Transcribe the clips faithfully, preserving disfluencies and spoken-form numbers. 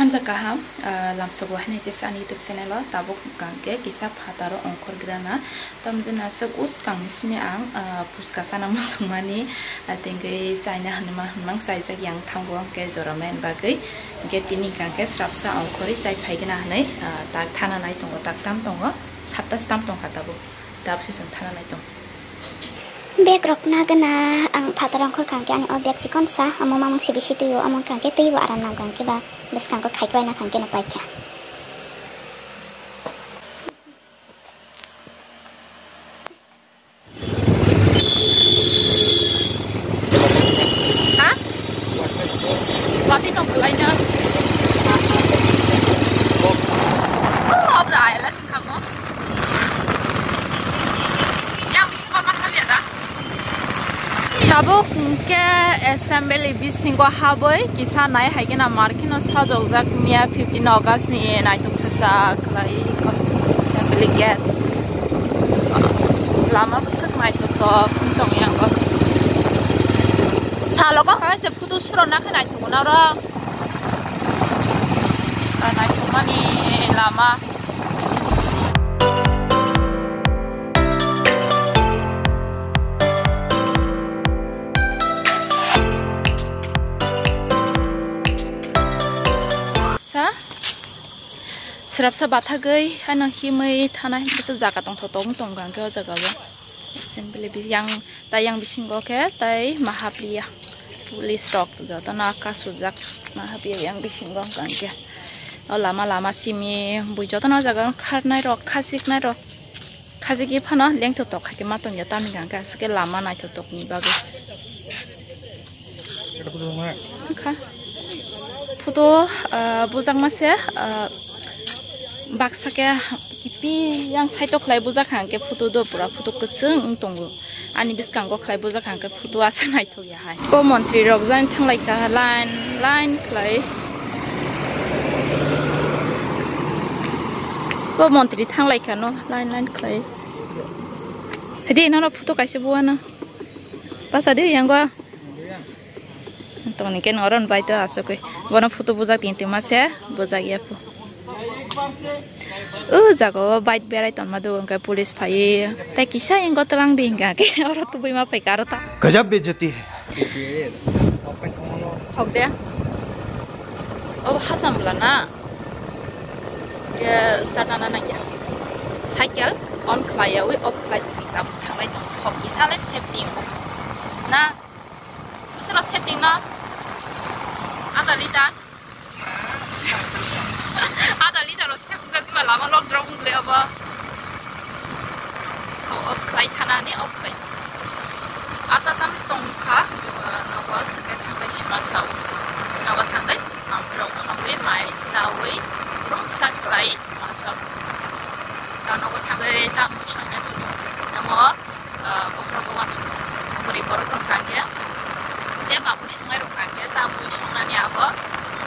Hanja kaham, ah, lamsogo haini kisa ani YouTube channel o tabuk hwnkha hwnkhe kisa phataro ongkhor grana. Tamjani aswk uskang ni simi ang, ah, puska sana muchungmani, ah, tengwi chaina hwnma hwnmang chaijak yang thango hwnkhe jora main bagwi. Hwnkhe tini hwnkha hwnkhe srapsa ongkhorwi chai phaigena hwnwi, ah, tak thana nai tongo, tak tam tongo, satta stam tongkha tabuk. Tabuk se chwng thana nai tongo. Bag rok nagana ang phataro ongkhor hwnkha hwnkhe ani o bag chikonsa, omo mamung sibi situio, omo hwnkha hwnkhe twibo aram nang hwnkha hwnkhe ba bwskango khai kwlai na hwnkha hwnkhe no paikha. Ha? Wati no kwlai na. Oh, abla ayala singkamo. Yang bisingo ma habya da? Tabuk hwnkhe assembly bisingo habwi kisa nai hai kheno mar kheno sajokjak miya fifteen August ni naithok sacha khlai assembly gate. Lama bwswk naithotok wng tong yang bo. Salo kok kaisa photo surok nakhe naithogo na oro. Naithokmani lama. Sa, srapsa bathagwi ano himwi thana himkhe jaga tongthotok wng tongo hwnkhe o jaga o. Simply yang, tei yang bisingo khe tei mahapriya police rok jotono kasujak mahapriya yang bisingo hwnkha hwnkhe o lama lama simi bui jotono o jaga kharnai rok khachiknai rok. Khajigwi phano lengthotok khai khe ma tongya, tamni hwnkha hwnkhe aswk khe lama naithotokni bagwi. Kha. Photo, ah, bujakma se, ah, baksa khe kiphil yang side o khlai bujak kha hwnkhe photo do pura photo kwchwng wng tongo. Ani bwskango khlai bujak kha hwnkhe photo aswk naithok. O montri rok jani thanglai kha line line khlai. O montri thanglai kha no line line khlai. Hadi nono photo kaisa buana. Basa de yango. Tongni ke noron bai to asokoi. Bono photo bujak tin tima se bujak ya pho. O jaga o bike berai tonma do hwnkhe police phaiwi tei kisa ingo twlang di hwnkha khe oro tubui ma phaikha aro ta. Gajab bejati hai. Hok de. O hasam bwla na. Ke start ana nangya. Cycle on khlaiyawi off khlai se sing tabuk thanglai tong. Hok kisa le safety ingo. Na. Bwswk rok safety no. Ada liter. Ada liter rok sep wngkha, tei lama lockdown wng le abo. Off khlai thana ni, off khlai. Ata tam tong kha, nogo thangwi thangwi sima sao. Nogo thangwi, am rok songwi, mai chawi, rungsa klai, ma sao. Ta nogo thangwi, ta mwsangya sugo. Namo, ah, bokhorogo wansuk bwrwi borok rok hwnkha khe, je mamui songnai rok hwnkha khe, ta mui songnani abo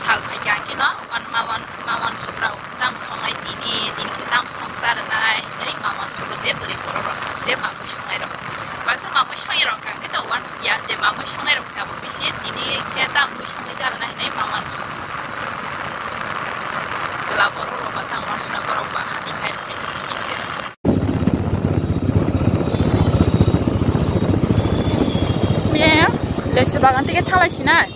sal phai khe, hwnkhe no wan-, ma wan-, ma wansuk rok tam songnai tini, tini khe tam songsa rwnai hinwi ma wansugo je bwrwi borok rok, je mamui songnai rok. Baksa mamui songya rok hwnkha khe to wansuk ya, je mamui songnai rok se abo bisi tini khe tam mui songwi cha rwnai hinwi ma wansugo. Chwla borok rok ba thang wansuknai borok ba hati khai rok bini simi se. Ye, lesu bagan tike thalai sinai.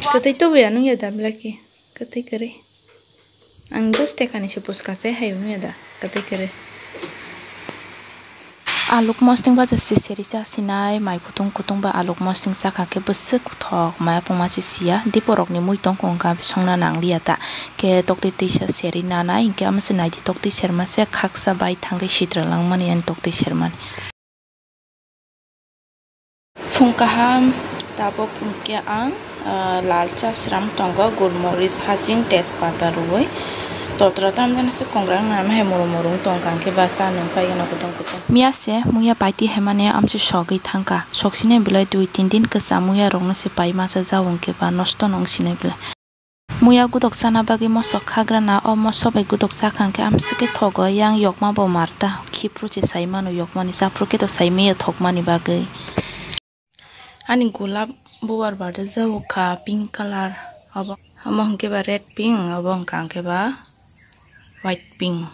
Kwtwi tubuya nung ya da belai khe. Kwtwi kwrwi. Ang dos tekani se puska chai hai nung ya da. Kwtwi kwrwi. Aluk mosting baja se seri cha sinai, mai kutung kutung ba aluk mosting chakha khe bwswk thok maya pungma se sia, diporokni mui tongkho wngkha songna nangliya ta, khe toktwi twisa seri nanai, hinkhe amo se naidi toktwi serma se khaksa bai thangwi sitra langmani ani toktwi sermani. Phung kaham tabuk hinkhe ang. Ah, lal cha sram tongo, gulmoris, hajing, tejpata rwui. Totra tamjani se kongrang nana hai murum murum tong kang khe ba cha nung pai gana kutung kutung. Miya se muya paiti hai mani amsi sogwi thangkha. Sok sinai belai dui tin din kwcham muya rokno se pai masa jao hwnkhe ba nosto no wng sinai belai. Muya gudok chana bagwi mosok khagrana, o mosok bai gudok chakha hwnkhe amswk khe thogo, yang yokma bo mar ta. Khiphru se sai mano yokmani, chaphru khe to sai maya thokmani bagwi. Ani gulab bubar barjak jabukha pink colour, obo, omo hwnkhe ba red pink, obo hwnkha hwnkhe ba white pink.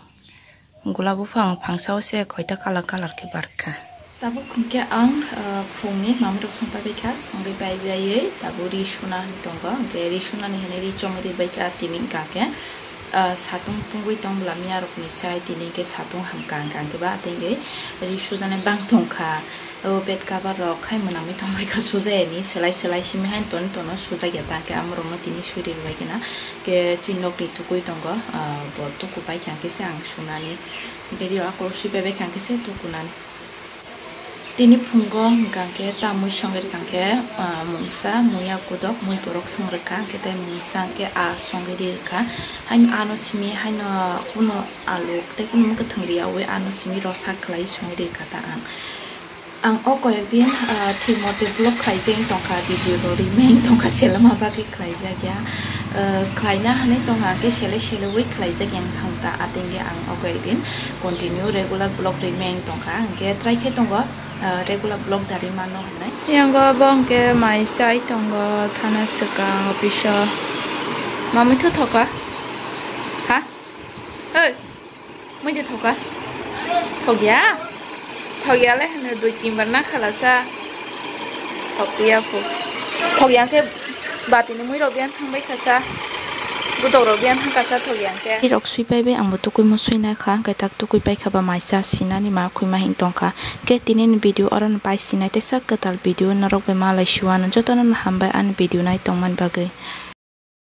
Gulab buphang phangsa o se koita colour colour khe barkha. Tabuk hwnkhe ang, ah, phungni mamwi rok songpai baikha, songwi pai baiwi tabuk ri suna hinwi tongo, hwnkhe ri sunani hinwi ri chongwi ri baikha tini hwnkha hwnkhe, ah, satung tungwi tong bwla miya rokni sai tini hwnkhe satung hamkha hwnkha hwnkhe ba tei hwnkhe ri sujaknai bang tongkha. O bed cover rok khai mwnamwi tongbaikha sujayani, selai selai simi haino toni tono sujakya ta, hwnkhe amorokno tini sui ribaikhe na, hwnkhe chini nokni tukui tongo, ah, bo tukubaikha hwnkhe se ang sunani, hwnkhe ri rok akorok sui paibaikha hwnkhe se tukunani. Tini phungo hwnkha hwnkhe tamwi songwi rwkha hwnkhe, ah, mungsa, muya kudok, mui borok song rwkha hwnkhe tei mungsa hwnkhe ah songwi ri rwkha. Haino ano simi haino kunu alu tei kunu mwkhwtwng riyaui ano simi rosa khlai songwi ri rwkha ta ang. Ang o koyek din, ah, thik mote vlog khlaijak wng tongkha, video rok rimai wng tongkha, selema bagwi khlaijak ya. Ah, khlaina hinwi tongkha, hwnkhe sele seleui khlaijak ya wng thangkha, atengkhe ang o koyek din continue regular vlog rimai wng tongkha, hwnkhe try khe tongo, ah, regular vlog da rimano hinwi. Yango bo hwnkhe mai chai tongo, thana swkang office o. Mamwi thu thoka? Ha? Oi! Mui de thoka? Thokya? Thokya le hwno dui tin bar na khalasa. Thokya phu. Thokya khe batini mui rok biyan thangbai khasa. Budok rok biyan thangkasa thokya khe. Rok sui pai bai ang bo tukui mo sui na kha, hwnkhe tak tukui pai kha ba mai cha sinani ma khui ma hing tong kha. Hwnkhe tini ni video oro no pai sinai teisa kwtal video norok bai malai suwano jotono no hambai ani video nai tongmani bagwi.